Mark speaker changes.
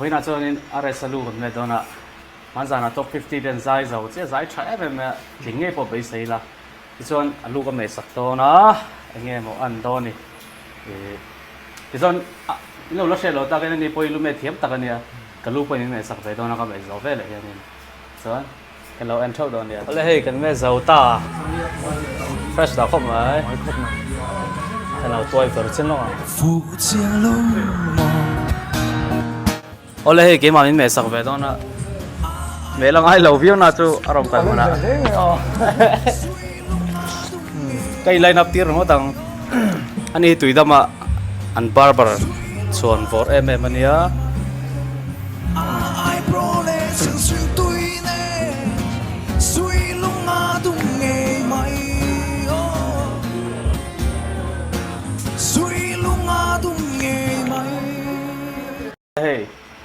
Speaker 1: Vawiinah chuanin RS a lu kan met dawn a, hmanzanah top 50 te an zai zo chiah zai tha em em mai a, tling ngei pawh beisei ila. Tichuan a lu ka meh sak dawn a, eng nge maw an dawn ni. Ih tichuan a in lo la hriat loh takin ani pawh i lu meh thiam tak a nia, ka lu pawhin min meh sak ve dawn a ka meh zawh veleh hianin chuan Kan lo en theuh dawn nia. Awle hei kan me zo ta. Fresh dah khawp mai. Kan lo tuai ver chin lawk ang. Awle hei keimah min meh sak ve dawn a. Meh la ngai lo viau na chu a rawn kal hmun a. Ka in line up tir ringawt ang. Ani tuidama an barber chhuan vawr em em a nia.